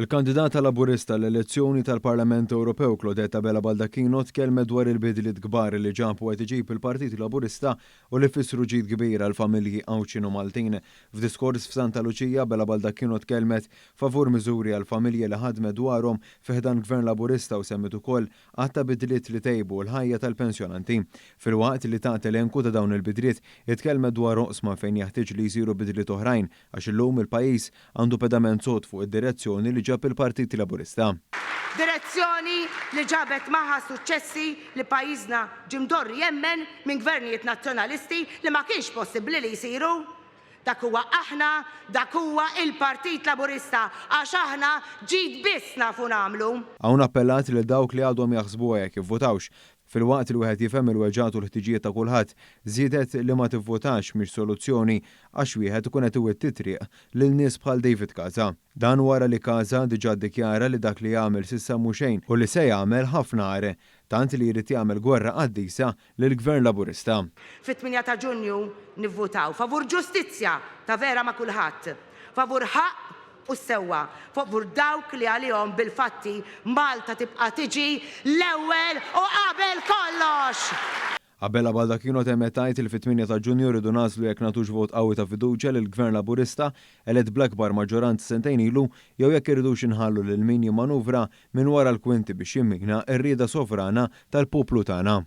Il-kandidata Laburista għall-elezzjoni tal-Parlament Ewropew Claudette Abela Baldacchino tkellmet dwar il-bidliet kbar li ġab u qed iġib il-Partit Laburista u li fissru ġid kbir għall-familji Għawdxin u Maltin. F'diskors f'Santa Luċija, Abela Baldacchino tkellmet favur miżuri għall-familji li ħadmet dwarhom fi ħdan Gvern Laburista u semmiet ukoll għadd ta' bidliet li tejbu l-ħajja tal-pensjonanti. Filwaqt li tat elenku ta' dawn il-bidliet, hi tkellmet dwar oqsma fejn jeħtieġ li jsiru bidliet oħrajn għax illum il-pajjiż għandu pedament sod fuq id-direzzjoni li ġab il-Partit Laburista. Direzzjoni li ġabet magħha suċċessi li pajjiżna ġie mdorri jemmen minn gvernijiet Nazzjonalisti li ma kienx possibbli li jsiru. Dak huwa aħna, dak huwa il-Partit Laburista għax aħna ġid biss nafu nagħmlu. Hawn appellat lil dawk li għadhom jaħsbuha jekk jivvutawx. Filwaqt li wieħed jifhem il-weġgħat u l-ħtiġijiet ta' kulħadd, żiedet li ma tivvutax mhix soluzzjoni għax wieħed ikun qed iwitti t-triq lil nies bħal David Casa. Dan wara li Casa diġà ddikjara li dak li għamel s'issa mhu xejn u li se jagħmel ħafna agħar. Tant li jrid jagħmel gwerra qaddisa lill-Gvern Laburista. Fit-8 ta' Ġunju nivvutaw favur ġustizzja ta' vera ma' kulħadd, favur ħaqq u s-sewwa, favur dawk li għalihom bil-fatti Malta tibqa' tiġi l-ewwel u qabel kollox! Abela Baldacchino temmet tgħid li fit-8 ta' Ġunju rridu nagħżlu jekk nagħtux vot qawwi ta' fiduċja lill-Gvern Laburista elett bl-akbar maġġoranza sentejn ilu jew jekk irridux inħallu lil min jimmanuvra minn wara l-kwinti biex jimmina r-rieda sovrana tal-poplu tagħna.